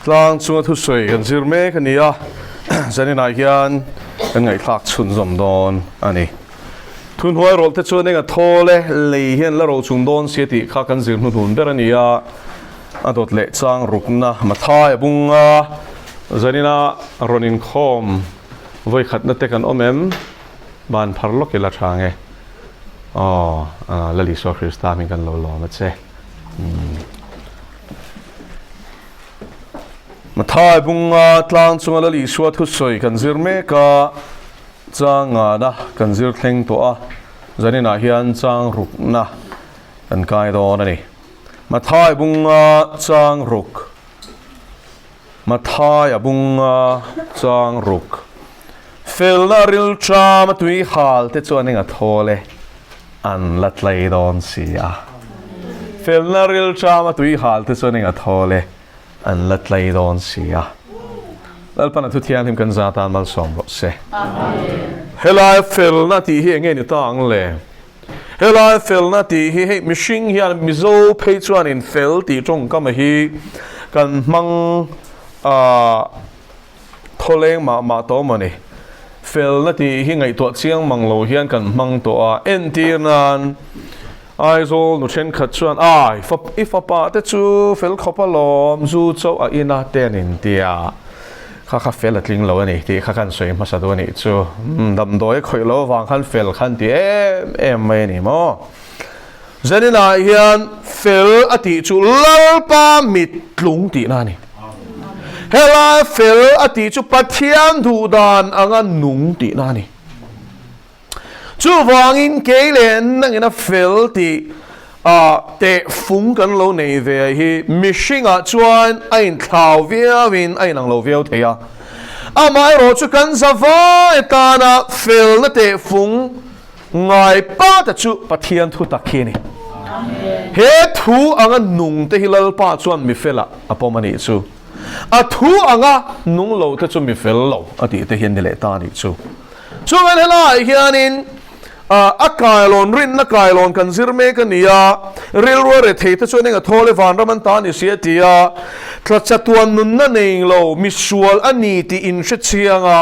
Tlang chunga thusawi kan zir mek a ni a, zaninah hian kan ngaihthlak chhunzawm dawn a ni. Thuhnuai rawlh te chuan enga thawl e, lei hian la ro chung dawn si a tih kha kan zir hnuhnun ber a ni a, a dawt leh chang rukna Mathai a bung a, zanina rawn inkhawm vawikhatna te kan awm em? Ban phar lawk ila tha nge? Aw, Lal Isua Krista hming kan lo lawm a che. Mathai bunga tlang chunga Lal Isua thusawi kan zir mek a, chang ngana kan zir thleng tawh a, zaninah hian chang rukna kan kai dawn a ni. Mathai bunga chang ruk Mathai a bunga chang ruk Felna rilṭam a tui hal te chuan eng a thawl e, an la tlei dawn si a. Felna rilṭam a tui hal te chuan eng a thawl e, an la tlei dawn si a. Lalpan a thu thianghlim kan za tan malsawm rawh se. Helai felna tih hi eng nge ni ta ang le? Helai felna tih hi hei mihring hian Mizo phei chuanin fel tih tawngkam hi kan hmang ah Thawleng mah mah tawh maw ni? Felna tih hi ngaihtuah chiang mang lo hian kan hmang tawh a, entir nan Aizawl nu thenkhat chuan ai i fapa te chu fel khawp alawm zu chauh a ina te an inti a, kha kha fel a tling lo a ni tih kha kan sawi hmasa duh a nih chu. Damdawi a khawih lo avang khan fel khan ti em em mai a ni maw? Zaninah hian fel a tih chu Lalpa mittlung tihna a ni. Helai fel a tih chu Pathian duhdan anga nung tihna a ni. Chuvangin kei leh nangina fel tih teh fung kan lo nei ve hi mihringah chuan a inthlau viauin a inang lo viau thei a. Amaherawhchu chu kan zavai tana felna teh fung Ngai pa te chu Pathian thu tak hi a ni. He thu anga nung te hi Lalpa chuan mi felah a pawm a nih chu. A thu anga nung lo te chu mi fel lo a tih te hi an ni leh ta a nih chu. Chuan helaiah hianin a kailawn rinna kailawn kan zir mek a ni a, rilru a rethei te chuan eng a thawl e vanram an ta a ni si a ti a, tla chatuan nunna nei lo misual a ni tih inhre chiang a,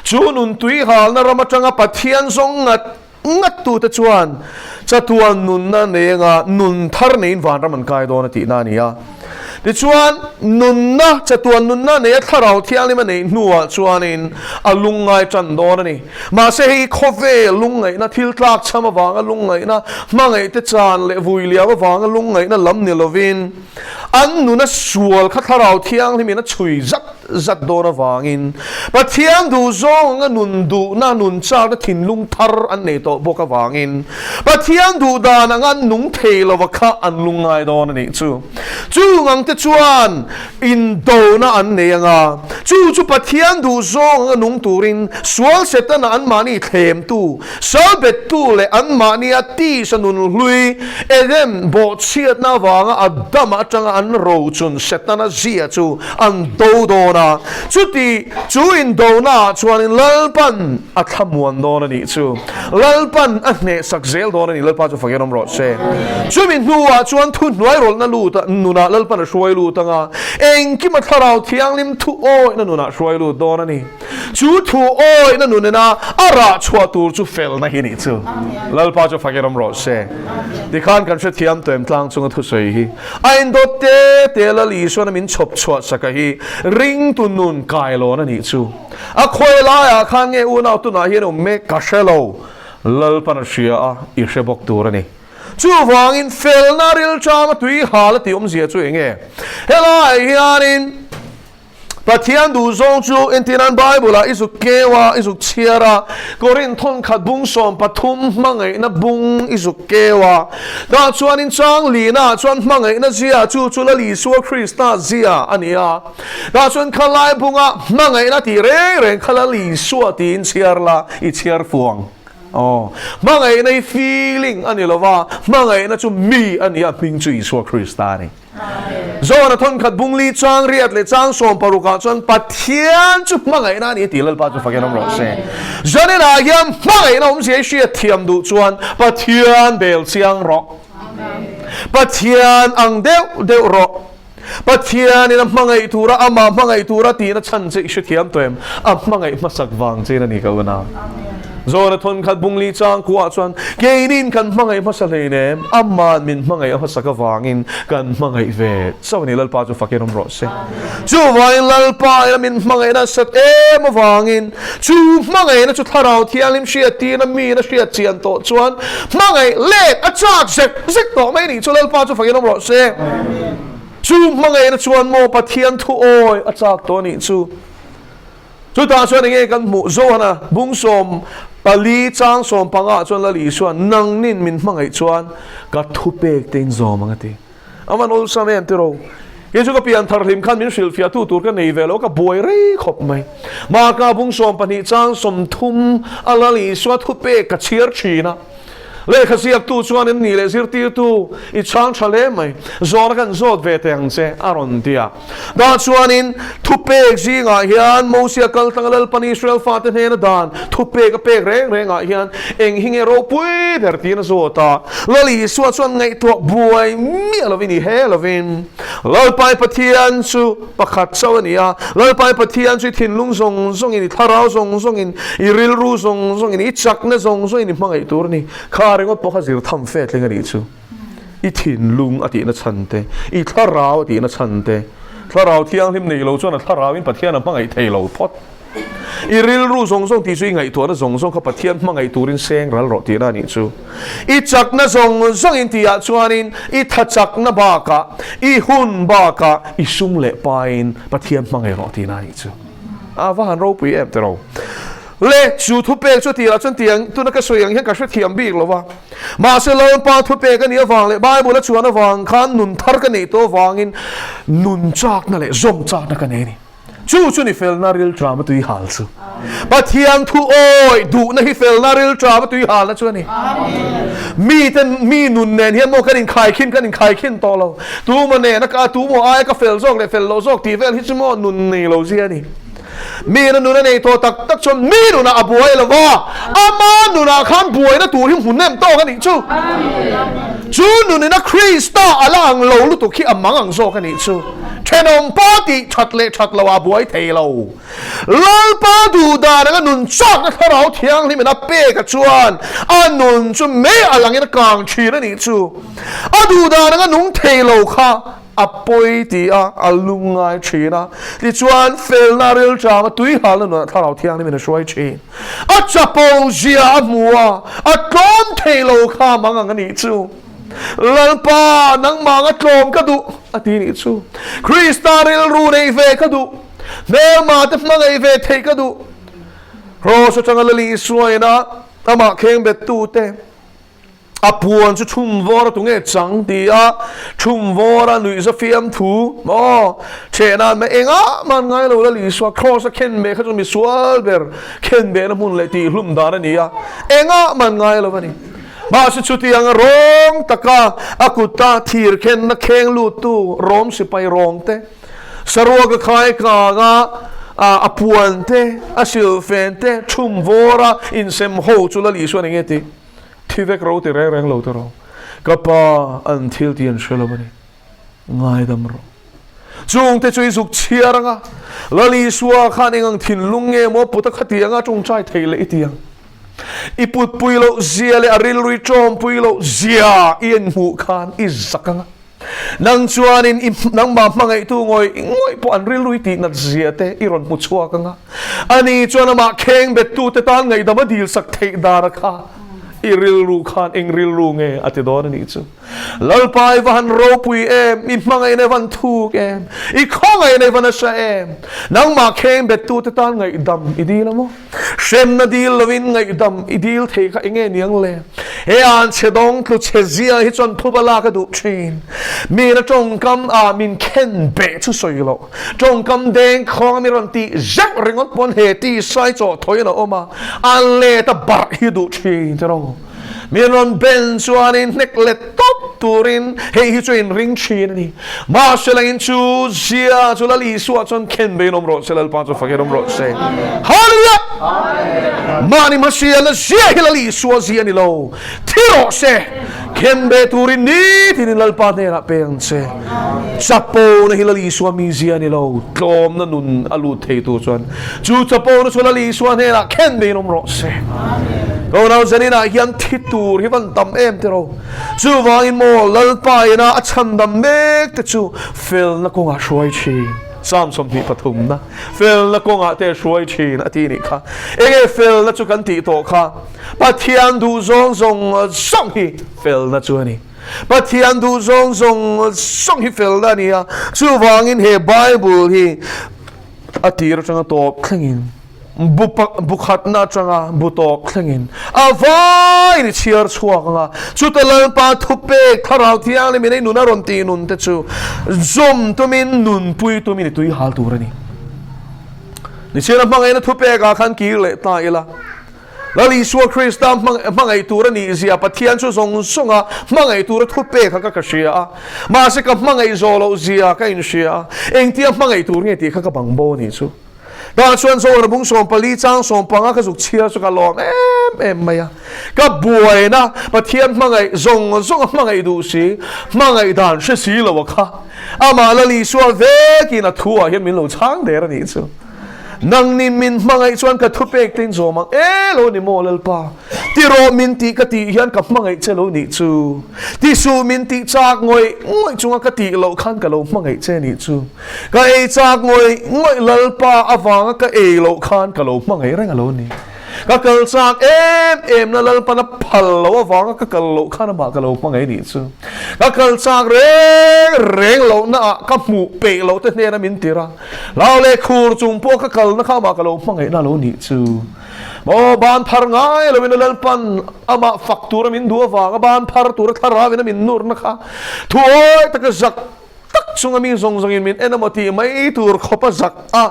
Chu nun tui halna ram atanga Pathian zawng ngat ngat tute chuan chatuan nunna nenga nun thar neiin vanram an kai dawn a tihna a ni a. Tichuan, nunna, chatuan nunna neia Thlarau Thianghlim a neih hnuah chuanin a lungngai tan dawn a ni. Mahse, hei khawvel lungngaihna, thil tlakchham avanga lungngaihna, hmangaihte chan leh vui liam avanga lungngaihna lam ni lovin, an nuna sual kha Thlarau Thianghlimin a chhui zat zat dawn avangin Pathian duh zawng anga nun duhna, nun chakna thinlung thar an nei tawh bawk avangin Pathian duh dan anga an nung thei lova kha an lungngai dawn a nih chu. Chung ang te chuan indona an nei anga, chu chu Pathian duh zawng anga nung turin sual Setana anmahni thlemtu, Salbettu leh anmahnia tisa nun hlui Eden bawhchhiatna avanga Adama atanga an rochun Setana zia chu an do dawn a. Chuti chu indonaah chuanin Lalpan a thlamuan dawn a nih chu. Lalpan a hnehsak zel dawn a ni. Lalpa chu fakin awm rawh se. Chumi hnuah chuan thuhnuai rawlhna lut nunah Lalpan a hruai lut anga, engkima Thlarau Thianghlim thu awihna nunah hruai lut dawn a ni. Chu thu awihna nunena a rah chhuah tur chu felna hi nih chu. Lalpa chu fakin awm rawh se. Tikhan kan hrethiam tawh em tlang chunga thusawi hi. A indawt te te Lal Isuana min chhawp chhuah saka hi ringtu nun kailawn a nih chu. A khawi laiah khan nge unau tunah hian awm mek ka hre lo. Lalpan a hria a, i hre bawk tur a ni. Chuvangin felna rilṭama tui hal a tih awmzia chu eng nge? Helaiah hianin Pathian duh zawng chu entirnan Bible-ah i zuk keu a, i zuk chhiar a, Korinth thawnkhat bung 13 hmangaihna bung i zuk keu a. Tah chuanin chang lina chuan hmangaihna zia chu chu Lal Isua Krista zia a ni a. Tah chuan khalai bunga hmangaihna tih reng reng kha Lal Isua tiin chhiar la, i chhiar fuang. Aw, hmangaihna hi feeling a ni lova, hmangaihna chu mi a ni a, hming chu Isua Krista a ni. Zawna thawnkhat bungli chang riat leh chang 16 ah chuan Pathian chu hmangaihna a ni a ti Lalpa chu fakin awm rawh se. Zaninah hian hmangaihna awmzia i hriat thiam duh chuan Pathian bel chiang rawh. Pathian ang deuh deuh rawh. Pathianin a hmangaih tura, amah hmangaih tura tihna chhan che i hrethiam tawh em? A hmangaih hmasak vang chein a ni ka una. Zawna thawnkhat bungli chang kuah chuan keinin kan hmangaih hmasa hleinem, ama'n min hmangaih a hmasak avangin kan hmangaih ve chauh a ni. Lalpa chu fakin awm rawh se. Chuvangin Lalpa ina min hmangaihna a sat em avangin chu hmangaihna chu Thlarau Thianghlim hriattirna miin a hriat chian tawh chuan hmangaih let a chak zek zek tawh mai a nih chu. Lalpa chu fakin awm rawh se. Chu hmangaihna chuan maw Pathian thu awi a chak tawh a nih chu. Chutah chuan enge kan hmuh? Johana bung 14 chang 15 ah chuan Lal Isua nangnin min hmangaih chuan ka thupek te in zawm ang a ti. A van awlsam em tiraw? Kei chu ka pian thar hlim khan min hrilhfiah tu tur ka nei ve lo, ka buai rei khawp mai. Marka bung 12 chang 30 a Lal Isua thupek ka chhiar thin a. Lehkha ziaktu chuan in nih leh zirtirtu i chhang tha hle mai, zawhna kan zawt ve teh ang che, a rawn ti a. Dah chuanin thupek zingah hian Mosia kal tlanga Lalpan Israel fate hnena dan thupek a pek reng rengah hian eng hi nge ropui ber tiin a zawt a. Lal Isua chuan ngaihtuah buai miah lovin i he lovin, Lalpai Pathian chu pakhat chauh a ni a, Lalpai Pathian chu i thinlung zawng zawngin, i thlarau zawng zawngin, i rilru zawng zawngin, i chakna zawng zawngin i hmangaih tur a ni. Kha ringawt pawh kha zir tham fe tling a nih chu. I thinlung a tihna chhan te, i thlarau a tihna chhan te, thlarau thianghlim nei lo chuan a thlarauin Pathian a hmangaih thei lo phawt. I rilru zawng zawng tih chu i ngaihtuahna zawng zawng kha Pathian hmangaih turin seng ral rawh tihna a nih chu. I chakna zawng zawngin tihah chuanin i tha chakna bakah, i hun bakah i sum leh pain Pathian hmangaih rawh tihna a nih chu. A va han ropui em tiraw? Le, chu thupek chu tirah chuan tiang tuna ka sawi ang hian ka hrethiam bik lo va. Mahse Lalpa thupek a nih avang leh Bible a chuan avang khan nun thar ka neih tawh avangin nun chakna leh zawm chakna ka nei a ni. Chu chu ni felna rilṭam a tui hal chu. Pathian thu awi duhna hi felna rilṭam a tui halna chu a ni. Mite mi nun nen hian maw kan inkhaikhin kan inkhaikhin tawh lo. Tuma nena ka tumaw aia ka fel zawk leh fel loh zawk tih vel hi chu maw nun nei lo zia a ni. Mina nun a nei tawh tak tak chuan mi nunah a buai lo va, ama nunah khan buaina tur hi hmu nem tawk a nih chu. Chu nunina Krista a la ang lo lutuk hi a mang ang zawk a nih chu. Thenawm pa tih that leh that lo ah buai thei lo. Lalpa duh dan anga nun chakna thlarau thianghlimin a pek a chuan a nun chu mei a langin a kang thin a nih chu. A duh dan anga nung thei lo kha a pawi ti a, a lungngai thin a. Tichuan felna rilṭam a tuihalna nunah thlarau thianghlimin a hruai thin. A chapo zia a hmu a, a tlawm thei lo kha mang ang a nih chu. Lalpa, nangmah anga tlawm ka duh, a ti nih chu. Krista rilru neih ve ka duh. Hmelma te hmangaih ve theih ka duh. Kraws atanga Lal Isuaina amah khengbettute a puan chu chhum vawr a tunge chang ti a, chhum vawr a nuihza fiamthu maw thehnan mai engah mah an ngai lo Lal Isua kraws a khen beh kha chu misual ber khen behna hmun leh tihhlum dan a ni a, engah mah an ngai lo a ni. Mahse chutiang rawng taka a kuta thir khenna kheng luttu Rom sipai rawng te, saruaka khai kanga a puan te, a silhfen te, chhum vawra insem ho chu Lal Isua ni nge tih thi vek ro ti reng reng lo te rawh. Ka pa an thil tih an hre lo a ni. Ngaidam rawh. Chungte chu i zuk chhiar anga Lal Isua khan eng ang thinlung nge maw put a khatianga tawngtai thei leh i ti ang. I putpui loh zia leh a rilru i tawmpui loh zia i en hmuh khan i zak anga nang chuanin i nangmah hmangaihtu ngawih ngawih pawh an rilru i tihnat zia te i rawn hmu chhuak anga ani chuan amah kheng bettute tan ngaihdam a dilsak theih dana kha i rilru khan eng rilru nge a ti dawn a nih chu. Lalpa i va han ropui em, i hmangaihna i van thuk em, i khawngaihna i va nasa em. Nangmah kheng bettute tan ngaihdam i dil a maw? Hremna dil lovin ngaihdam i dil thei kha enge niang le? He an chhe dawng tlu chhe zia hi chuan phuba lak a duh thin. Mina tawngkam ah min khen beh chu sawi loh. Tawngkam deng khawng a mi rawn tih zeuh ringawt pawn he ti sai chaw thawiin a awm a, a let a barh hi duh thin tiraw. Min rawn ben chuanin hnek let tawp. phawt turin hei hi chu inring thin a ni. Mahselangin chu zia chu Lal Isua chuan khen bein awm rawh se, Lalpa chu fakin awm rawh se. Hallelujah! Mahni hmasialna zia hi Lal Isua zia a ni lo. Thi rawh se, khen be turin nitinin Lalpa hnenah pe ang che. Chapona hi Lal Isua mi zia a ni lo, tlawmna nun a lut thei tur chuan chu chapona chu Lal Isua hnenah khen bein awm rawh se. Unau Zaninah hian thi tur hi van tam em tiraw? Chuvangin maw Lalpa ina a chhandam mek te chu felna kawngah hruai thin. Psalm 23 na felna kawngah te hruai thin a ti nih kha. Enge felna chu kan tih tawh kha? Pathian duh zawng zawng zawng hi felna chu a ni. Pathian duh zawng zawng zawng hi felna a ni a. Chuvangin he Bible hi a tir atanga tawp thlengin bu bu khatna atanga bu tawp thlengin a vaiin i chhiar chhuak ang a. Chuta Lalpa thupek Thlarau Thianghlimin ei nun a rawn tih nun te chu zawm tumin nunpui tumin i tui hal tur a ni. Nichina hmangaihna thupekah khan kir leh ta ila. Lal Isua Krista hmangaih tur a nih zia Pathian chu zawng zawnga hmangaih tura thupek kha ka hria a, mahse ka hmangaih zawh loh zia ka inhria a, engtia hmangaih tur nge tih kha ka bang bo a nih chu. Tah chuan Zohar bung 14 chang 15 ka zuk chhiar chu ka lawm em em mai a, ka buaina Pathian hmangaih zawng zawnga hmangaih duh si, hmangaih dan hre si lo a kha amah Lal Isua vekin a thu ah hian min lo chhang der a nih chu. Nangni min hmangaih chuan ka thupek te in zawm ang e lo ni maw Lalpa? Ti rawh min tih ka tih hian ka hmangaih che lo nih chu. Ti suh min tih chak ngawih ngawih chunga ka tih loh khan ka lo hmangaih che nih chu. Ka ei chak ngawih ngawih Lalpa avanga ka ei loh khan ka lo hmangaih reng a lo ni. Ka kal chak em em na Lalpana phal loh avanga ka kal loh khan amah ka lo hmangaih nih chu. Ka kal chak reng reng lohna ah ka hmuh peih loh te hnena min tir a. Lau leh khur chung pawh ka kalna kha amah ka lo hmangaihna lo nih chu. Maw ban phar ngai loin a Lalpan amah fak tura min duh avanga ban phar tura thlarauin a min nurna kha thuawi taka zak tak chunga mi zawng zawngin min en emaw tih mai tur khawp a zak a,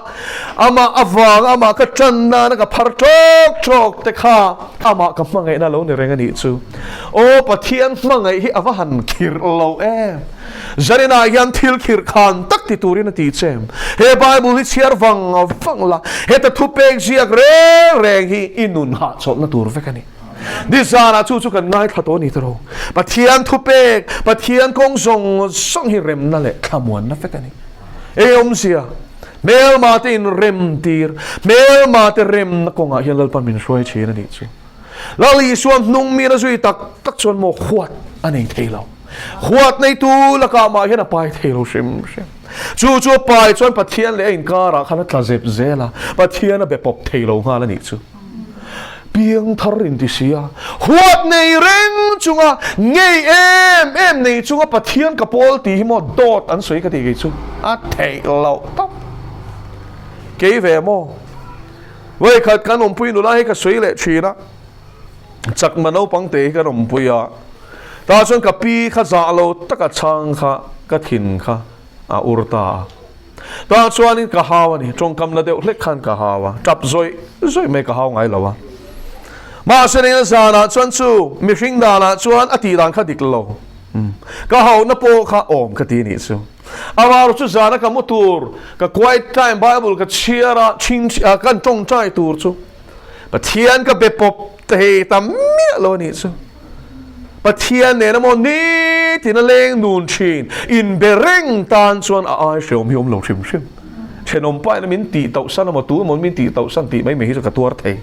amah avanga amah ka tan nana ka phar tawk tawk te kha amah ka hmangaihna lo ni reng a nih chu. Aw Pathian hmangaih hi a va han khirh lo em! Zaninah hian thil khirh khan tak ti turin a ti che. He Bible hi chhiar vang vang la, heta thupek ziak reng reng hi i nun hahchawlhna tur vek a ni. Nizanah chu chu kan ngaithla tawh a ni tawh. Pathian thupek, Pathian kawng zawng zawng hi remna leh thlamuanna vek a ni. Ei awmzia, hmelma te inrem tir, hmelma te remna kawngah hian Lalpan min hruai thin a nih chu. Lal Isua hnung mi na zui tak tak chuan maw huat a nei thei lo. Huat neitu lakah mah hian a pai thei lo hrim hrim. Chu chu a pai chuan Pathian leh a inkarah khan a tla zep zel a, Pathian a be pawp thei lo nghal a nih chu. Piangthar inti si a, huat nei reng chunga ngei em em nei chunga Pathian ka pawl tih hi maw dawt an sawi ka tih kei chu a theih loh tawp. Kei ve maw? Vawikhat kan awmpui nula hi ka sawi leh thin a, chakma naupang te hi kan awmpui a, tah chuan ka pi kha zah lo taka chhang kha ka thin kha a ur ta a, tah chuanin ka hau a ni, tawngkam la deuh hlek khan ka hau a, tap zawih zawih mai ka hau ngai lo a. Mahse nena zanah chuan chu mihring danah chuan a tih dan kha dik lo, ka hauhna pawh kha awm ka ti nih chu. Amah chu zana ka mu tur, ka quiet time Bible ka chhiar a, chhin kan tawngtai tur chu Pathian ka be pawp thei ta miah lo a nih chu. Pathian nena maw nitin a leng nun thin, inbe reng tan chuan a ai hreawm hi awm lo hrim hrim. Thenawm pa ina min tih tauh san emaw tu emaw min tih tauh san tih mai mai hi chu ka tuar thei.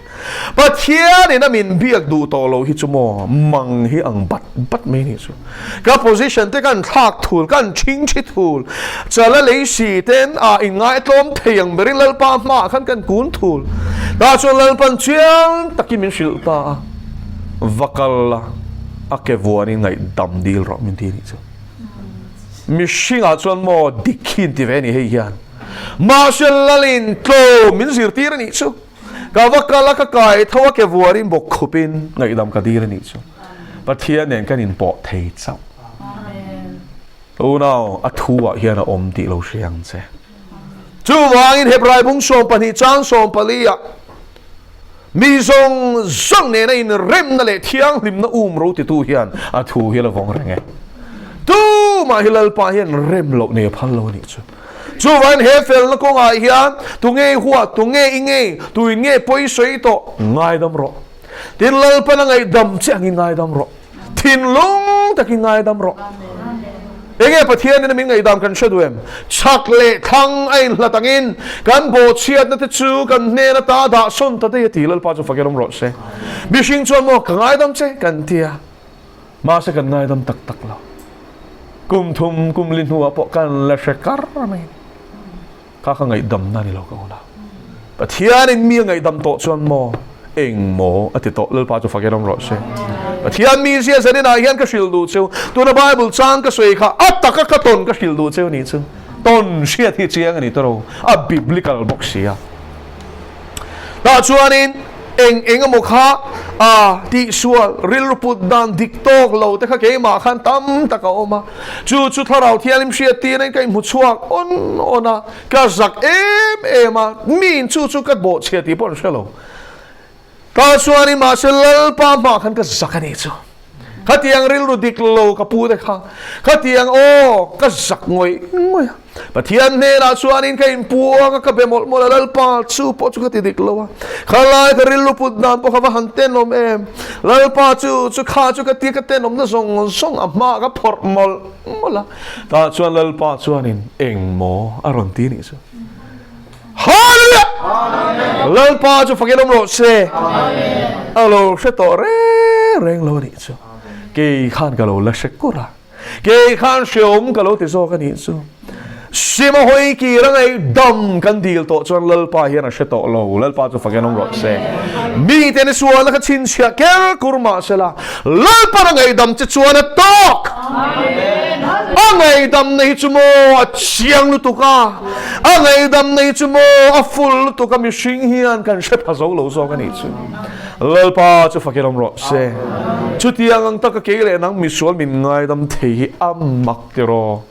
Pathian ina min biak duh tawh lo hi chu maw mang hi ang bat bat mai nih chu. Ka position te kan thlak thul, kan thing thi thul, chala lei si ten ah in ngaitlawm thei ang berin Lalpa hmaah khan kan kun thul. Tah chuan Lalpan chiang takin min hrilh ta a, va kal la, a ke vuanin ngaihdam dil rawh min ti nih chu. Mihringah chuan maw dik hi inti ve a ni hei hian. Mahse Lalin tlawm min zirtir a nih chu. Ka va kal a, ka kai tho a, ke vuarin bawk khupin ngaihdam ka dil a nih chu. Pathian nen kan inpawh thei chauh. Unau, a thu ah hian a awm tih lo hria ang che. Chuvangin Hebrai bung 12 chang 14 ah mi zawng zawng nena inremna leh thianghlimna um ro titu hian a thu hi a la vawng reng e. Tumah hi Lalpa hian rem loh nei a phal lo a nih chu. Chuvangin he felna kawngah hian tunge i huah, tunge i ngei, tuin nge pawi sawi tawh, ngaidam rawh. Tin, Lalpan a ngaihdam che angin ngaidam rawh. Thinlung takin ngaidam rawh. Enge Pathianin a min ngaihdam kan hre duh em? Chhak leh thlang a inhlat angin kan bawhchhiatna te chu kan hnen ata dah sawn ta daih a ti. Lalpa chu fakin awm rawh se. Mihring chuan maw ka ngaidam che kan ti a, mahse kan ngaidam tak tak lo. Kum thum, kum li hnuah pawh kan la hre kar mai. Kha ka ngaihdamna a ni lo ka unau. Pathianin mi a ngaihdam tawh chuan maw eng maw a ti tawh Lalpa chu fakin awm rawh se. Pathian mi zia zaninah hian ka hrilh duh cheu. Tuna Bible chang ka sawi kha a taka ka tawn ka hrilh duh cheu nih chu. Tawn hriat hi chiang a ni tawh a biblical bawk si a. Tah chuanin eng eng emaw kha a tihsual rilru put dan dik tawk lo te kha keimah khan tam tak a awm a. Chu chu Thlarau Thianghlim hriat tirhin ka inhmu chhuak awn awn a, ka zak em em a, miin chu chu ka bawhchhia tih pawh an hre lo. Tah chuanin mahse Lalpa hmaah khan ka zak a nih chu. Khatiang rilru dik lo ka pu te kha, khatiang aw ka zak ngawih ngawih a. Pathian hnenah chuanin ka inpuang a, ka be mawlh mawlh a, Lalpa chu pawh chu ka ti dik lo a, khalai ka rilru put dan pawh kha va han tenawm em, Lalpa chu chu kha chu ka ti ka tenawmna zawng zawng a hmaah ka phawrh mawlh mawlh a, tah chuan Lalpa chuanin engmaw a rawn ti nih chu. Hallelujah! Lalpa chu fakin awm rawh se. A lo hre tawh reng reng lo a nih chu. Kei khan ka lo la hre kur a. Kei khan hreawm ka lo ti zawk a nih chu. Sima hawi kir a ngaihdam kan dil tawh chuan Lalpa hian a hre tawh lo. Lalpa chu fakin awm rawh se. Mite ni sualna kha chhinchhiah ker kur mah sela, Lalpan a ngaihdam che chuan a tawk. A ngaihdamna hi chu maw a chiang lutuk a. A ngaihdamna hi chu maw a full lutuk a mihring hian kan hre pha zo lo zawk a nih chu. Lalpa chu fakin awm rawh se. Chutiang ang taka kei leh nang misual min ngaidam thei hi a mak tiraw.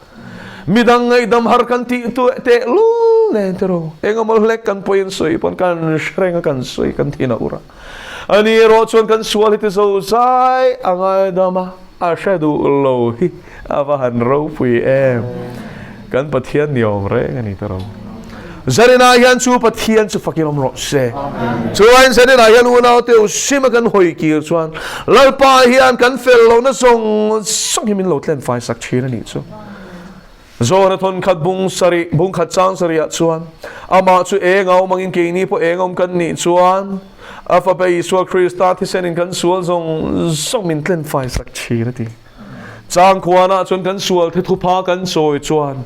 Midang ngaihdam har kan tih teh lul nen tiraw. Engemaw hlek kan pawhin sawi pawn kan hre reng a kan sawi kan thin a ur a. Ani erawh chuan kan sual hi ti zo zai a ngaidam a. A hre duh lo hi a va han ropui em! Kan Pathian ni awm reng a ni ta ro. Zaninah hian chu Pathian chu fakin awm rawh se. Chuan zaninah hian unau te u sim a kan hawi kir chuan Lalpa hian kan fel lohna zawng zawng hi min lo tlen fai sak thin a nih chu. Zawna thawnkhat bung sarih, bung khat chang sarihah chuan, Amah chu eng a awm angin keini pawh eng awm kan nih chuan, a Fapa Isua Krista thisenin kan sual zawng zawng min tlen fai sak thin a ti. Changkhuanah chuan kan sual the thupha kan sawi chuan,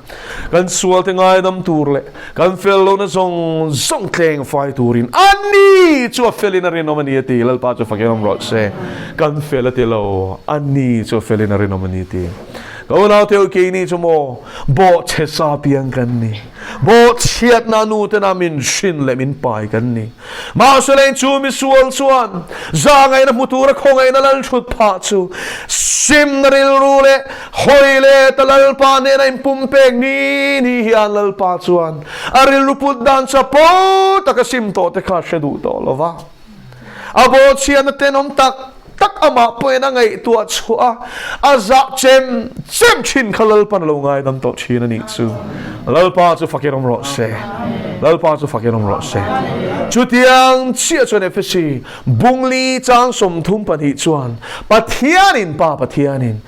kan sual te ngaidam tur leh kan fel lohna zawng zawng tleng fai turin a ni chu a felin a rinawm a ni a ti. Lalpa chu fakin awm rawh se. Kan fel a ti lo, a ni chu a felin a rinawm a ni a ti. Ka unau te keini chu maw bawhchhe sa piang kan ni. Bawhchhiatna nu tena min hrin leh min pai kan ni. Mahse leng chu misual chuan zahngaihna hmu tura khawngaihna lal thut phah chu simna rilru leh hawi leh ta Lalpa hnena inpumpek ni ni hian Lalpa chuan a rilru put dan chapo taka sim tawh te kha hre duh tawh lova. A bawhchhiatna tenawm tak tak amah pawhin a ngaihtuah chhuah a, a zah chem chem thin kha Lalpan a lo ngaidam tawh thin a nih chu. Lalpa chu fakin awm rawh se. Lalpa chu fakin awm rawh se. Chutiang chiah chuan Efesi bungli chang 32 chuan Pathianin Pa Pathianin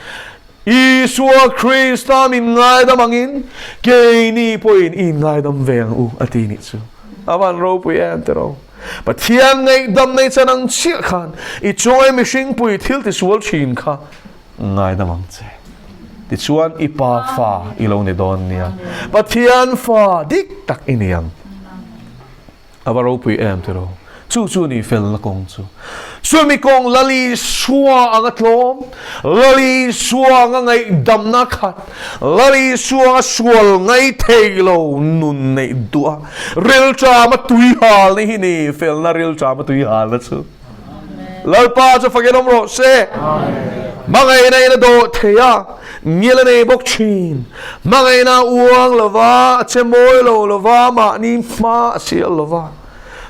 Isua Krista min ngaidam angin keini pawhin i inngaidam ve ang u a ti nih chu. A van ropui em tiraw. Pathian ngaihdam nei chan ang chiah khan i chunga i mihringpui thil tisual thin kha ngaidam ang che. Tichuan i pa fa i lo ni dawn nia. Pathian fa dik tak i ni ang. A va ropui em tiraw? Chu chu ni felna kawng chu. Chumi kawng Lali Sua anga tlawm, Lali Sua anga ngaihdamna khat, Lali Sua anga sual ngai thei lo nun neih duh a, rilṭama tui halna hi ni felna rilṭama tui halna chu. Lalpa chu fakin awm rawh se. Hmangaihna in a dawh thei a, ngil a nei bawk thin. Hmangaihna a uang lo va, a che mawi lo lo va, mahni hma a sial lo va.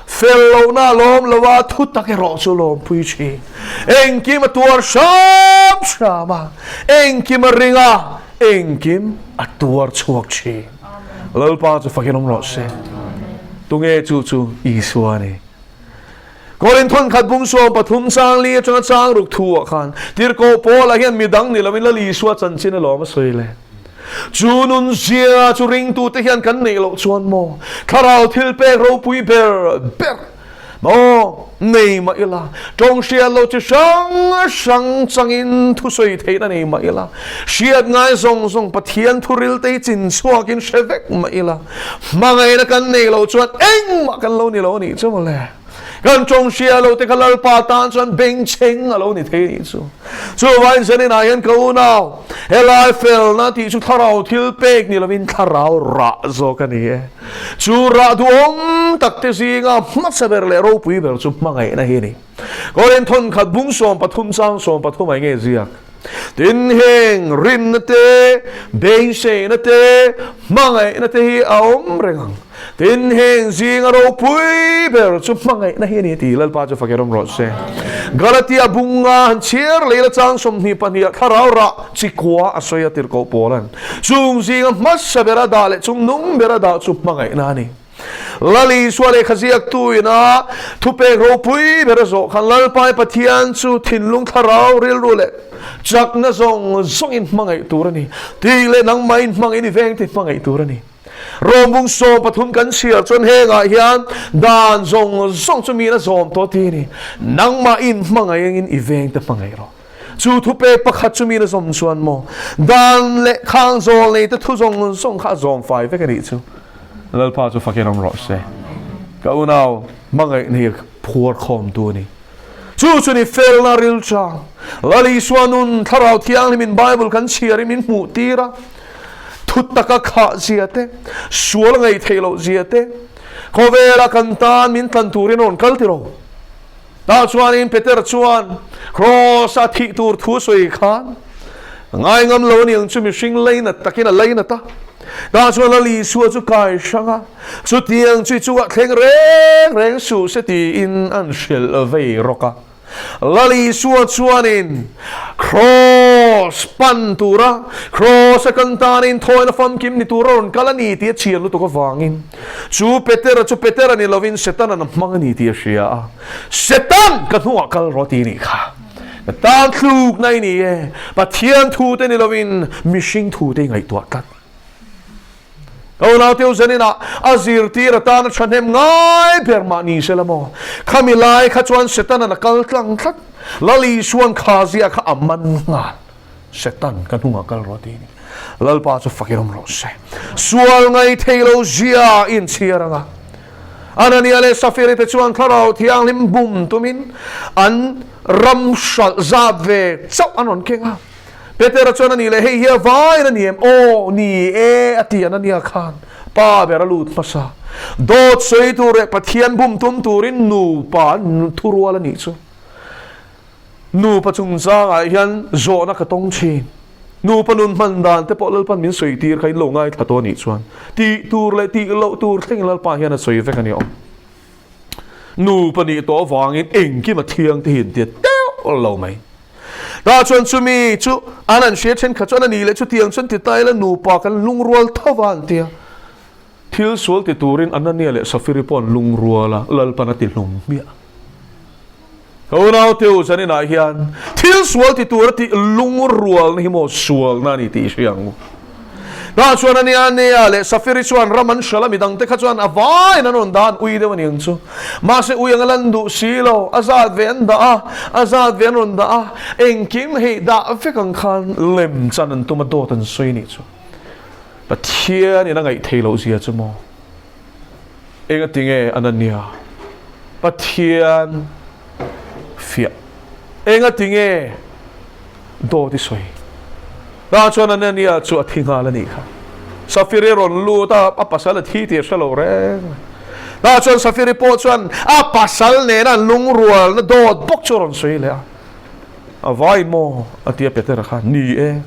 Fel lohna a lawm lo va, thu tak erawh chu lawmpui thin. Engkim a tuar hram hram a, engkim a ring a. Engkim a tuar chhuak thin. Lalpa chu fakin awm rawh se. Tunge chu chu Isua a ni. Korinthon khat bung 13 chang li atanga chang ruk thu ah khan Tirhkoh Paula hian midang ni loin Lal Isua chanchin a lawm a sawi le. Chu nun zia chu ringtute hian kan neih loh chuan maw thlarau thil pek ropui ber ber maw nei mah ila, tawng hriat loh chi hrang hrang changin thusawi theihna nei mah ila, hriat ngai zawng zawng Pathian thuril te hi chin chhuakin hre vek mah ila, hmangaihna kan neih loh chuan engmah kan lo ni lo a nih chu mawle. Kan tawng hriat loh te kha Lalpa tan chuan bengchheng a lo ni thei a nih chu. Chuvangin zaninah hian ka unau, helai felna tih chu thlarau thil pek ni lovin thlarau rah zawk a ni e. Chu rah duhawm tak te zinga hmasa ber leh ropui ber chu hmangaihna hi a ni. Korin thawnkhat bung 13 chang 13 ah nge ziak? Tin heng rinna te, beiseina te, hmangaihna te hi a awm reng ang. Tin heng zinga ropui ber chu hmangaihna hi a ni tih Lalpa chu fak erawm rawh se. Galatia bunga han chhiar leh ila chang 22 ah thlarau rah chi kua a sawi a tirhkoh Paula'n chung zinga hmasa bera dah leh chung nung bera dah chu hmangaihna a ni. Lal Isua lehkha ziaktu ina thupek ropui ber a zawh khan Lalpai Pathian chu thinlung thlarau rilru leh chakna zawng zawngin hmangaih tur a ni tih leh nangmahin hmangin i veng tih hmangaih tur a ni. Rawmbung 13 kan chhiar chuan hengah hian dan zawng zawng chu miin a zawm tawh ti a ni. Nangmahin hmangaih angin i vengte hmangaih rawh. Chu thupek pakhat chu miin a zawm chuan maw dan leh khang zawl neite thu zawng zawng kha a zawm fai vek a nih chu. Lalpa chu fakin awm rawh se. Ka unau hmangaihna hi phuar khawmtu a ni. Chu chu ni felna rilchang. Lal Isua nun Thlarau Thianghlimin Bible kan chhiarin min hmuh tir a. Thu taka khah zia te, sual ngaih theih loh zia te, khawvela kan tan min tlan turin a rawn kal tiro. Tah chuanin Peter chuan Kraws-a thih tur thu sawi khan ngai ngam lo aniang chu mihring lainat takin a lainat a. Tah chuan Lal Isua chu kai hrang a, chutiang chu i chungah thleng reng reng suh se tiin an hrilh vei rawk a. Lal Isua chuanin Kraws pan tura, Kraws-a kan tanin thawina famkim ni tura rawn kal a ni tih a chhiar lutuk avangin chu Petera chu Petera ni lovin Setanan a hmang a ni tih a hria a. Setan ka hnungah kal rawh ti nih kha. Ka tan tlukna i ni e, Pathian thu te ni lovin mihring thu te i ngaihtuah tlat. Ka unau teu zaninah a zirtir atana thahnem ngai ber mah ni se la maw? Khami lai kha chuan Setanan a kal tlang tlat. Lal Isuan kha zia kha a man nghal. Setan ka hnungah kal rawh ti a ni. Lalpa chu fakin awm rawh se. Sual ngai thei lo zia i inchhiar ang a. Anania leh Safiri te chuan Thlarau Thianghlim bum tumin an ram hralh zat ve chauh an rawn keng a. Petera chuan a nih leh hei hi a vain a ni em? Aw, ni e, a ti an a nia khan pa ber a lut hmasa. Dawt sawi tur leh Pathian bum tum turin nupa an thurual a nih chu. Nupa chungchangah hian zawhna ka tawng thin. Nupa nun hman dan te pawh Lalpan min sawi tir kha in lo ngaithla tawh a nih chuan tih tur leh tih loh tur thlengin Lalpa hian a sawi vek a ni awm. Nupa nih tawh avangin engkim a thiang te hi an ti teuh lo mai. Tah chuan chumi chu an an hria thenkhat chuan a nih leh chutiang chuan ti ta ila nupa kan lungrual tho va an ti a. Thil sual ti turin Anania leh Safiri pawh an lungrual a, Lalpan a ti hlum hmiah. Ka unaute u zaninah hian thil sual ti tura tih lungrualna hi maw sualna a ni tih i hria ang u. Tah chuan Anania leh Safiri chuan ram an hralh a, midangte kha chuan a vaiin an rawn dah an ui deuh a ni ang chu. Mahse ui anga lan duh si lo, a zat ve an dah a, a zat ve an rawn dah a, engkim hei dah vek ang khan lem chan an tum a, dawt an sawi nih chu. Pathianin a ngaih theih loh zia chu maw? Engatinge Anania Pathian fiah? Engatinge dawt i sawi? Tah chuan Anania chu a thi nghal a nih kha. Safiri rawn lut a, a pasal a thi tih a hre lo reng. Tah chuan Safiri pawh chuan a pasal nena an lungrualna dawt bawk chu a rawn sawi leh a. A vai maw? a ti a Petera khan. Ni e.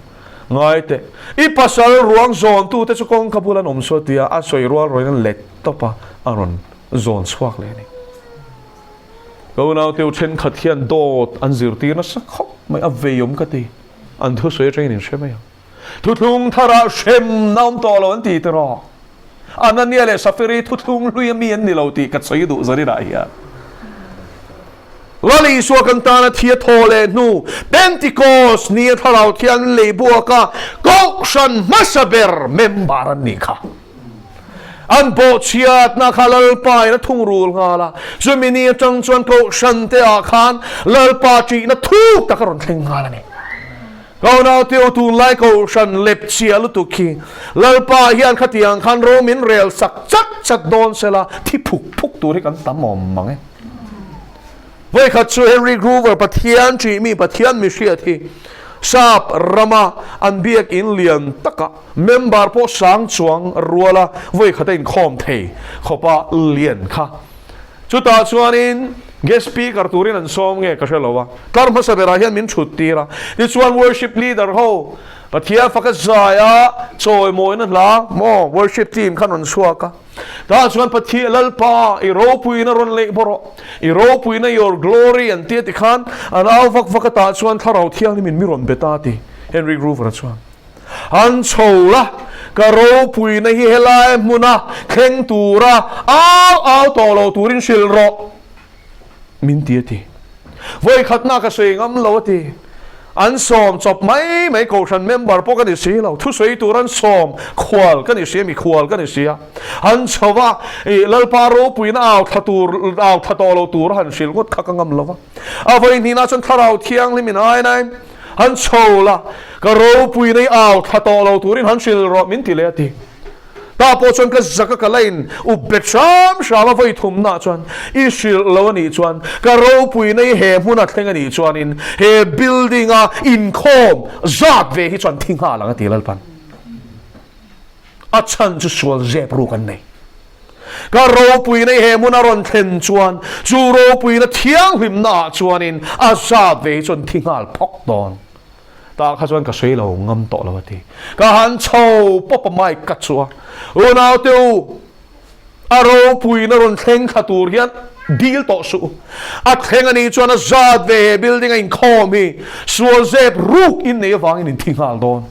Ngai teh. I pasal ruang zawntute chu kawngka bula an awm saw tia a sawi rual rawin an let tawp a, a rawn zawn chhuak leh a ni. Ka unaute u thenkhat hian dawt an zirtir nasa khawp mai, a veiawm ka ti. An thusawi atangin in hre mai ang. Thuthlung tharah hremna awm tawh lo an ti tiraw? Anania leh Safiri thuthlung hlui ami an ni lo tih ka sawi duh zaninah hian. Lal Isua kan tana thi a thaw leh hnu Pentecost ni a thlarau thian lei buaka Kohhran hmasa ber member an nih kha. An bawhchhiatna kha Lalpa in a thungrul nghal a, chumi ni atang chuan Kohhran te ah khan Lalpa ṭihna thuk tak a rawn thleng nghal a ni. Ka unaute u, tunlai Kohhran lep chhia lutuk hi Lalpa hian khatiang khan ro min rel sak chat chat dawn sela thi phuk phuk tur hi kan tam awm mang e. Vawikhat chu Henry Gruver Pathian ṭihmi Pathian mihriat hi Sap rama an biakinn lian taka member pawh sang chuang ruala vawikhat a inkhawm thei khawpa lian kha. Chutah chuanin guest speaker turin an sawm nge ka hre lo a, tlar hmasa berah hian min thut tir a, tichuan worship leader ho Pathian faka zaia chawimawina hla maw worship team khan rawn chhuak a. Tah chuan Pathian Lalpa i ropuina rawn leih bawrh rawh, i ropuina your glory an tia tikhan an au vak vak a tah chuan Thlarau Thianghlim in mi rawn be ta ti Henry Gruver a chuan an chho la ka ropuina hi helai hmuna thleng tura au au tawh lo turin hrilh rawh. Min ti a ti. Vawikhatna ka sawi ngam lo a ti. An sawm chawp mai mai Kohhran member pawh ka ni si lo. Thusawi tur an sawm khual ka ni si a, mikhual ka ni si a. An chho va, ih Lalpa ropuina au thla tur, au thla tawh lo tur a han hrilh ngawt kha ka ngam lo va. A vawi hnihna chuan Thlarau Thianghlim in ainain han chho la, ka ropuina i au thla tawh lo turin han hrilh rawh min ti leh a ti. Tah pawh chuan ka zak a ka la in up bet hram hram a vawi thumna chuan i hrilh lo a nih chuan ka ropuina i he hmun a thleng a nih chuanin he building a inkhawm zat ve hi chuan thi nghal ang a ti Lalpan. A chhan chu sual zep ruk an nei. Ka ropuina i he hmun a rawn thlen chuan chu ropuina thianghlimna ah chuanin a zat ve hi chuan thi nghal phawk dawn. Tah kha chuan ka sawi lo ngam tawh lo a ti. Ka han chho pawp a mic ka chu a, Unaute u, a ropuina rawn thleng thla tur hian dil tawh suh u. A thleng a nih chuan a zat ve he building a inkhawm hi sual zep ruk in nei avangin in thi nghal dawn.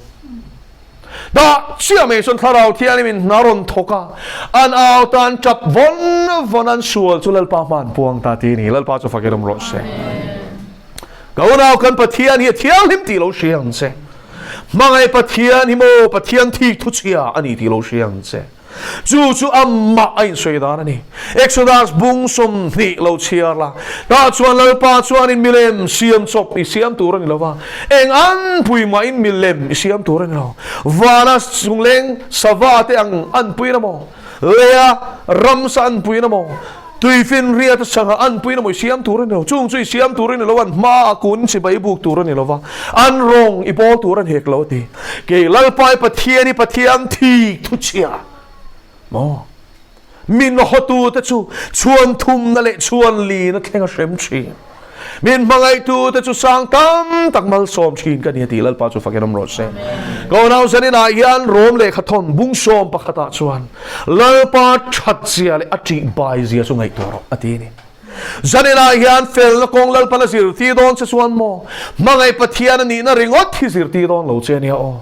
Dah chiah mai chuan Thlarau Thianghlim in hna rawn thawk a, an au tan tap vawn vawn an sual chu Lalpa hma an puang ta ti a ni. Lalpa chu fakin awm rawh se. Ka unau kan Pathian hi a thianghlim tih lo hria ang che. Hmangaih Pathian hi maw Pathian thik thu chhia a ni tih lo hria ang che. Chu chu amah a insawi dan a ni. Exodus bung 20 lo chhiar la. Tah chuan Lalpa chuanin milem siam chawp i siam tur a ni lo va, eng an pui mahin milem i siam tur a ni lo. Vana chungleng sava te ang an puiin a maw? Leia ramsa an puiin a maw? Tuifinriat a sangha an puiin a maw i siam tur a ni lo. Chung chu i siam tur a ni lo, an hmaah kun chibai i buk tur a ni lo va, an rawng i bawl tur a ni hek lo a ti. Kei Lalpai Pathian i Pathian thik thu chhia maw? Min hawtute chu chhuan thumna leh chhuan lina thleng a hrem thin. Min hmangaihtute chu sang tam tak malsawm thin ka ni a ti. Lalpa chu fakin awm rawh se. Ka unau zaninah hian Rom lehkhathawn bung sawm pakhatah chuan Lalpa that zia leh a ṭih bai zia chu ngaihtuah rawh a ti a ni. Zaninah hian felna kawng Lalpan a zirtir dawn che chuan maw hmangaih Pathian a nihna ringawt hi zirtir dawn lo che ania aw.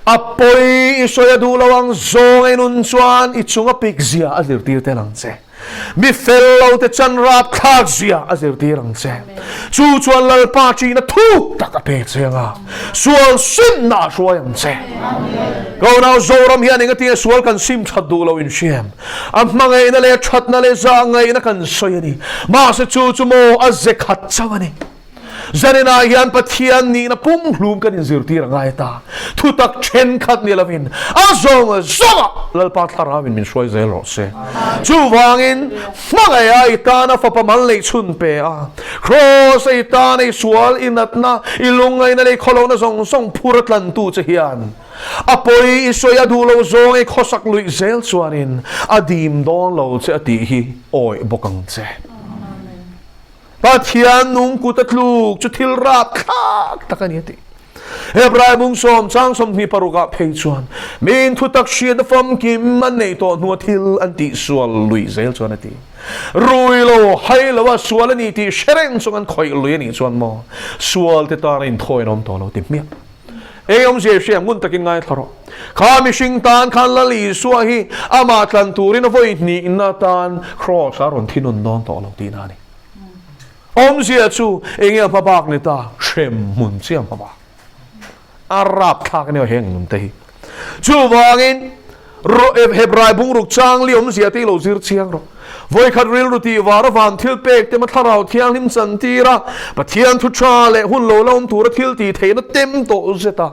A pawi i sawi a duh lo ang zawng a inun chuan i chung a pik zia a zirtir tel ang che. Mi fel lo te chan rap thlak zia a zirtir ang che. Chu chuan Lalpa ṭihna thuk tak a pe che ang a, sual simna a hruai ang che. Ka unau Zoram hian engatinge sual kan sim that duh lo inhriam? A hmangaihna leh a thatna leh zahngaihna kan sawi a ni. Mahse chu chu maw a ze khat chauh a ni. Zaninah hian Pathian nihna pumhlum kan inzirtir a ngai ta. Thutak thenkhat ni lovin a zawng zawngah Lalpa Thlarauin min hruai zel rawh se. Chuvangin hmangaih a i tana fapa mal neih chhun pe a, Kraws a i tana i sual, i natna, i lungngaihna leh i khawlohna zawng zawng phur a tlantu che hian a pawi i sawi a duh lo zawng i khawsak luih zel chuanin a dim dawn lo che a tih hi awih bawk ang che. Pathian nung kut a tluk chu thil rap thlak tak a ni a ti. Hebrai bung sawm chang 26 ah phei chuan min thutak hriatna famkim an neih tawh hnua thil an tih sual lui zel chuan a ti. Rui lo, hai lo a sual a ni tih hre reng chung an khawih lui a nih chuan maw sual te tan a inthawi an awm tawh lo ti hmiah. Ei awmzia i hria ngun takin ngaithla rawh. Kha mihring tan khan Lal Isua hi amah tlan turin a vawi hnihna tan Kraws a rawn thinun dawn tawh lo tihna a ni. Awmzia chu enge a hmabak ni ta? Hrem hmun chiah hmabak. A rapthlak ania heng nun te hi. Chuvangin Hebrai bungruk changli awmzia te hi lo zir chiang rawh. Vawikhat rilru tih var a van thil pek tema thlarau thianghlim chantir a, Pathian thu tha leh hun lo la awm tura thil tih theihna tem tawh zet a,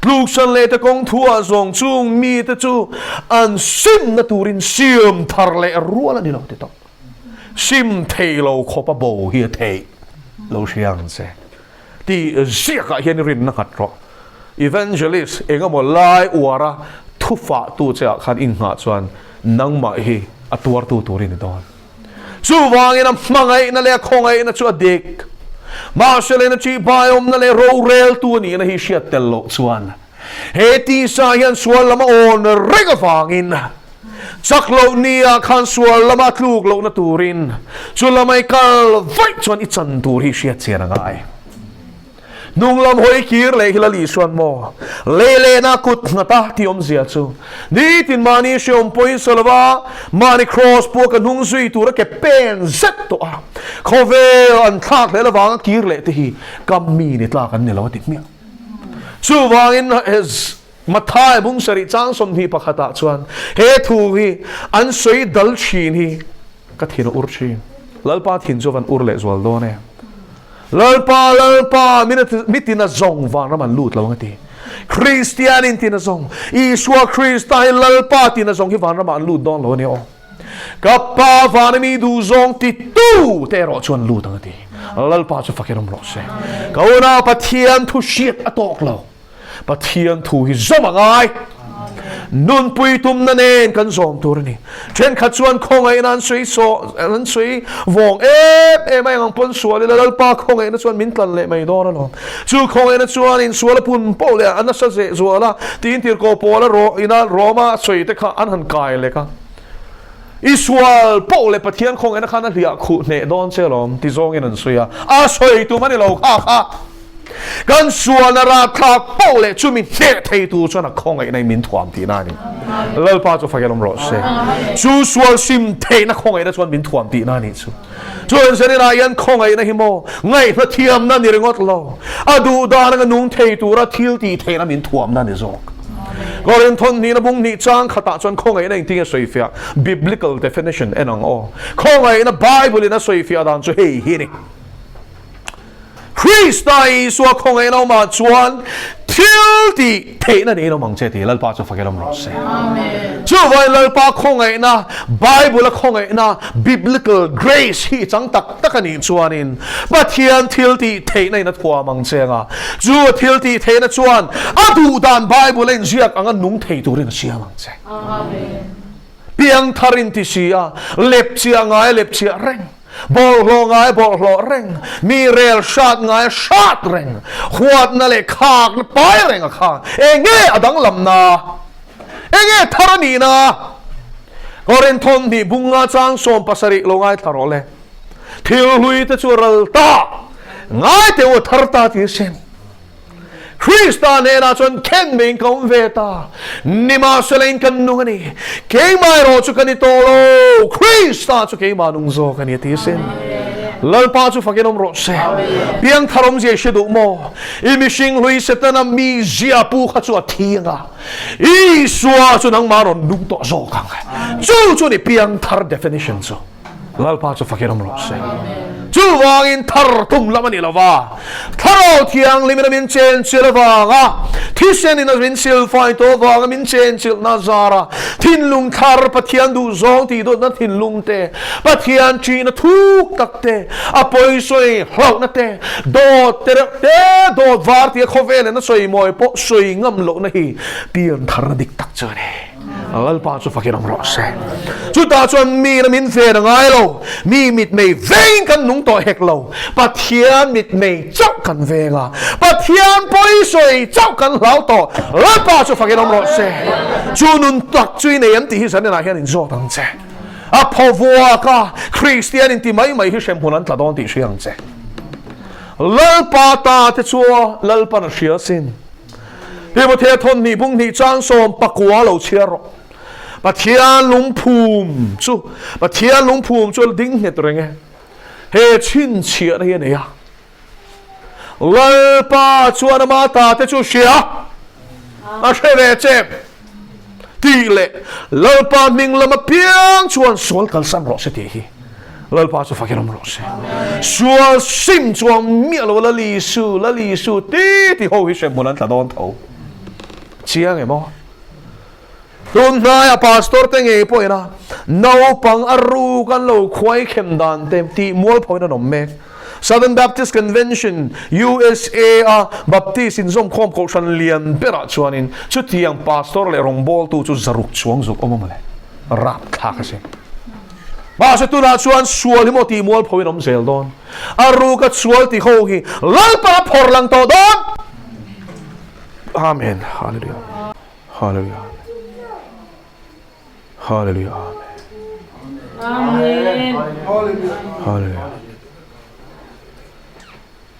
tluksan leh te kawng thu ah zawng chung mite chu an simna turin siam thar leh rual a ni lo ti tawh. Sim thei lo khawp a bo hi a theih lo hria ang che. Tih ziakah hian i rinna nghat rawh. Evangelist engemaw lai uara thufahtu che ah khan i nghah chuan nangmah hi a tuartu tur i ni dawn. Chuvangin a hmangaihna leh a khawngaihna chu a dik. Mahse lehna ṭihbaiawmna leh roreltu a nihna hi hriat tel loh chuan he tisa hian sual lam a awn reng avangin chak loh nia khan sual lama tluk lohna turin chu lamah i kal vaih chuan i chan tur hi hriat chian a ngai. Hnung lam hawi kir leh hi Lal Isuan maw lei lehna kut nghat a tih awmzia chu nitin mahni hreawm pawhin sawi lova mahni kraws pawh ka hnung zui tur a ke pen zet tawh a, khawvel an thlak hlel avanga kir leh te hi kam mi ni tlak an ni lo a ti hmiah. Chuvangin Mathai bung sarih chang 21 ah chuan he thu hi an sawi dal thin hi ka thin a ur thin. Lalpa thin chu van ur leh zual dawn e. Lalpa, Lalpa, mi tina zawng vanram an lut lo ang a ti. Kristian in tina zawng, Isua Krista hi Lalpa tina zawng hi vanramah an lut dawn lo a ni aw. Ka Pa vana mi duhzawng ti tu te erawh chuan lut ang a ti. Lalpa chu fakin awm rawh se. Ka unau Pathian thu hriat a tawk lo. Pathian thu hi zawm a ngai. Nunpui tumna nen kan zawm tur a ni. Thenkhat chuan khawngaihna an sawi saw an sawi vawng em em a, eng ang pawn sual ila Lalpa khawngaihna chuan min tlan leh mai dawn alawm. Chu khawngaihna chuan insual a pun poh leh a nasa zeh zual a, tiin tirhkoh pawl a rawh ina Roma sawi te kha an han kai lek a. I sual poh leh Pathian khawngaihna khan a hliah khuh hneh dawn che alawm ti zawngin an sawi a, a sawi tum a ni lo kha kha. Kan sualna ratthlak poh leh chumi hneh thei tur chuan a khawngaihna in min thuam tihna a ni. Lalpa chu fakel awm rawh se. Chu sual sim theihna khawngaihna chuan min thuam tihna a nih chu. Chuan Zaninah hian khawngaihna hi maw ngaihna thiamna ni ringawt lo, a duh dan anga nung thei tura thil tih theihna min thuamna a ni zawk. Korinthon hnihna bung hnih chang khatah chuan khawngaihna engtin nge sawifiah? Biblical definition en ang aw. Khawngaihna Bible in a sawifiah dan chu hei hi a ni. Krista Isua khawngaihna awmah chuan thil tih theihna niin awm ang che tih Lalpa chu fakin awm rawh se. Chuvangin Lalpa khawngaihna, Bible-a khawngaihna, biblical grace hi chang tak tak a nih chuanin Pathian thil tih theihna in a thuam ang che anga chu a thil tih theihna chuan a duh dan Bible-a inziak anga nung thei turin a siam ang che. Piangthar in ti si a, lepchiah ngai lepchiah reng. Bawlhhlawh ngai a bawlhhlawh reng, mi rel hrat ngai a hrat reng, huatna leh khakna pai reng a khan eng nge a danglamna? Eng nge thar a nihna? Korinthon hnih bunga chang 70 lo ngaithla rawh le. Thil hlui te chu a ral ta, ngai teh u a thar ta ti a sin. Krista hnenah chuan khen meiin ka awm ve ta, nimahselain kan nung a ni. Keimah erawh chu ka ni tawh lo, Krista chu keimah nung zawk a ni a ti asin. Lalpa chu fakin awm rawh se. Piangthar awmzia i hre duh maw? I mihring hlui Setana mizia pu kha chu a thi ang a, Isua chu nangmah rawn nung tawh zawk ang. Chu chu a ni piangthar definition chu. Lalpa chu fakin awm rawh se. Chuvangin thar tum lam a ni lo va, Thlarau Thianghlimin a min chenchilh avanga, thisenin a min silfai tawh avanga min chenchilhna zara thinlung thar Pathian duhzawng tih dawtna thinlung te, Pathian ṭihna thuk tak te, a pawisawi hlauhna te, dawt te reuh te, dawt var tia khawvelin a sawi mawi pawh sawi ngam lohna hi piantharna dik tak chu a ni. Lalpa chu fakin awm rawh se. Chutah chuan mi na min ven a ngai lo, mi mitmei vengin kan nung tawh hek lo, Pathian mitmei chauh kan veng a, Pathian pawisawi chauh kan hlau tawh. Lalpa chu fakin awm rawh se. Chu nun tak chu i nei em tih hi zaninah hian inzawt ang che. A phaw vuak a, Kristian inti mai mai hi hremhmun an tla dawn tih hria ang che. Lalpa ta te chu Lalpan a hria sin. Timothea thawn hnih bung hnih chang 19 lo chhiar rawh. Pathian lungphum chu Pathian lungphum chu a ding nghet reng e. He chhinchhiahna hi a nei a. Lalpa chuan ama ta te chu hria a hre ve che tih leh Lalpa hming lam apiang chuan sual kalsan rawh se tih hi Lalpa chu fakin awm rawh se. Sual sim chuang miah lo Lal Isu, Lal Isu ti ti ho hi hremhmun an tla dawn tho. Chiang em aw? Tun hnaia pastor te ngei pawhin a naupang a ruk an lo khuai khem dan te tih mualphoin an awm mek. Southern Baptist Convention, USA, a Baptist inzawmkhawm kohhran lian berah chuanin chutiang pastor leh rawngbawltu chu zaruk chuang zuk awm a mawle. Rapthlak a si. Mahse tunah chuan sual hi maw tih mualphoin awm zel dawn. A ruka sual ti ho hi Lalpa a phawrh lang tawh dawn. Amen. Hallelujah. Hallelujah. Hallelujah. Amen. Hallelujah.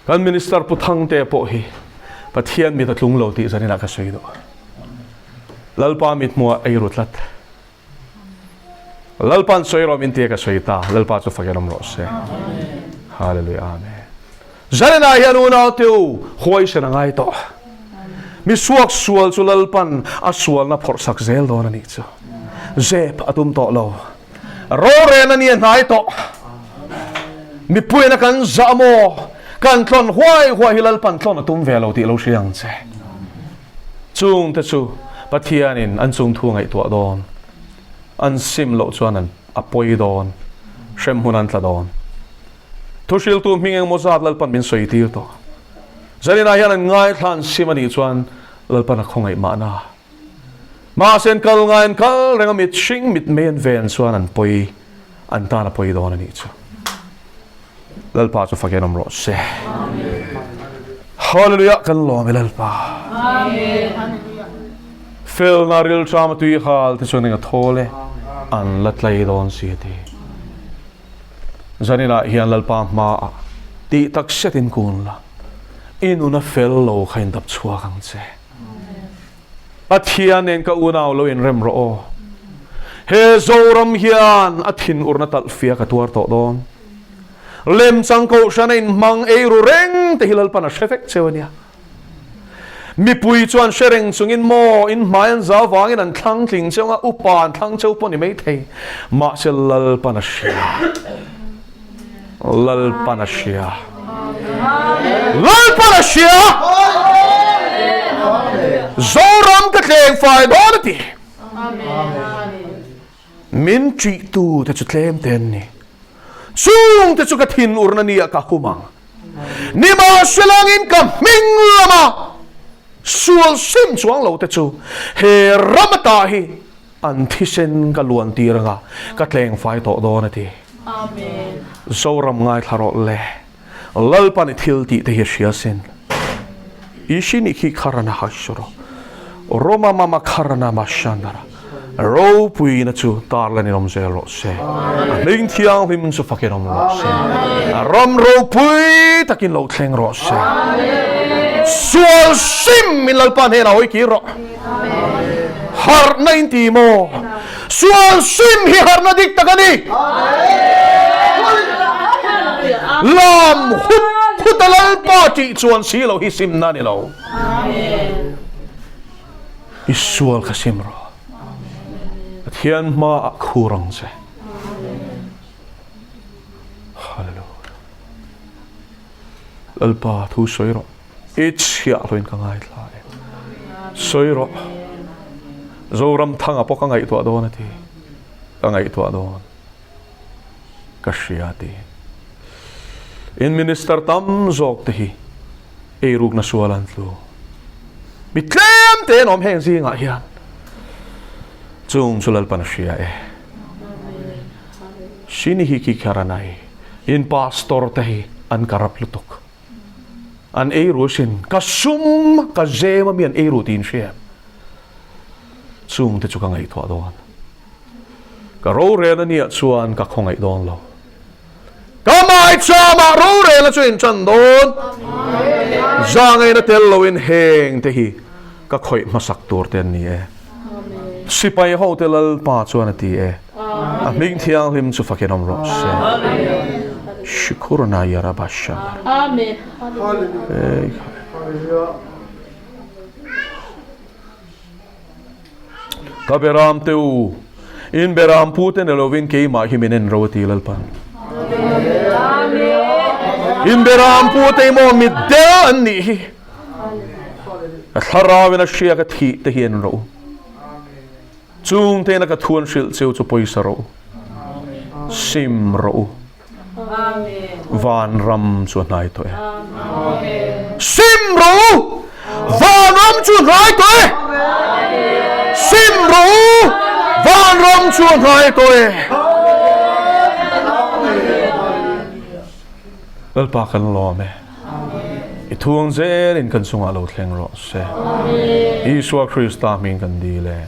Kan minister Pu Thangte pawh hi Pathian mit a tlung lo tih zanin ah ka sawi duh. Lalpa mit hmuh ah ei ru tlat. Lalpan sawi rawh min tia ka sawi ta. Lalpa chu fakin awm rawh se. Hallelujah. Amen. Zaninah hian unau te u, huaisen a ngai tawh. Mi suak sual chu Lalpan a sualna phawrh sak zel dawn a nih chu. Zep a tum tawh lo. Rorel a ni a hnai tawh. Mipuiin a kan zah maw? Kan tlawn huai huai hi Lalpan tlawn a tum ve lo tih lo hria ang che. Chungte chu Pathianin an chungthu ngaihtuah dawn, an sim loh chuan an a pawi dawn, hremhmun an tla dawn. Thuhriltu hming engemaw zat Lalpan min sawi tir tawh. Zaninah hian an ngaithla an sim a nih chuan Lalpan a khawngaih mahna. Mahse an kal ngai an kal reng a mit hring mit mei an ven chuan an pawi an tan a pawi dawn a nih chu. Lalpa chu fakin awm rawh se. Hallelujah kan lawm e Lalpa. Felna rilṭam a tui hal te chuan eng a thawl e an la tlai dawn si a ti. Zaninah hian Lalpa hmaah tih tak setin kun la, i nuna fel lo kha in dap chhuak ang che. Pathian nen ka unau lo inrem rawh aw. He Zoram hian a thinurna talh fia ka tuar tawh dawn. Lemchang kohhran a inhmang ei ru reng te hi Lalpan a hre vek cheu a nia. Mipui chuan hre reng chungin maw in hmai an zau vangin an thlang tling cheu anga upa an thlang cheu pawh ni maithei. Mahse Lalpan a hria. Lalpan a hria. Lalpan a hria. Zoram ka tleng fai dawn a ti. Min ṭihtu te chu tlem te an ni. Chung te chu ka thin urna ni ah ka hum ang. Nimahselangin ka hming lama sual sim chuang lo te chu he ram ata hi An thisen ka luan tir anga ka tleng fai tawh dawn a ti. Zoram ngaithla rawh le. Lalpan i thil tih te hi a hria sin. Ishini khi kharana hashuro. Roma mama kharana mashandara. Ropuina chu tarlan in awm zel rawh se. A hming thianghlim chu fakin awm rawh se. A ram ropui takin lo thleng rawh se. Sual sim in Lalpa hnenah hawi kir rawh. Harhna in ti maw? Sual sim hi harhna dik tak a ni. Lam hut hut a Lalpa tih chuan si lo hi simna a ni lo. I sual kha sim rawh. Pathian hmaah khur ang che. Hallelujah. Lalpa thu sawi rawh. I chhiah hlawin ka ngaithla e. Sawi rawh. Zoramthanga pawh ka ngaihtuah dawn a ti. Ka ngaihtuah dawn. Ka hria a ti. In minister tam zawk te hi eirukna sual an tlu. Mi tlem te an awm heng zingah hian. Chung chu Lalpan a hria e. Shini hi ki kharanai. In pastor te hi an karap lutuk. An ei ru asin, ka sum ka zem a mi an ei ru tiin hria em? Chung te chu ka ngaihtuah dawn. Ka rorel a nia chuan ka khawngaih dawn lo. Ka maichama rorel a chu in tan dawn. Zangaina tel loin heng te hi. Ka khawih hmasak tur te an ni e. Sipai hote Lalpa chuan a ti e. A hming thianghlim chu fakin awm rawh se. Shikhurna Yarabashandara. Ei khai. Ka beram te u, in beram pu te ni lovin keimah hi min en ro a ti Lalpan. In beram pu te maw mit del an nih hi. Ka thlarau in a hria ka thih te hi en ro u. Chung te in a ka thu an hrilh cheu chu pawisa ro u. Sim ro u. Vanram chu a hnai tawh e. Sim rawh u! Vanram chu a hnai tawh e. Sim rawh u! Vanram chu a hnai tawh e. Lalpa kan lawm e. I thuang zelin kan chungah lo thleng rawh se. Isua Krista hming kan dil e.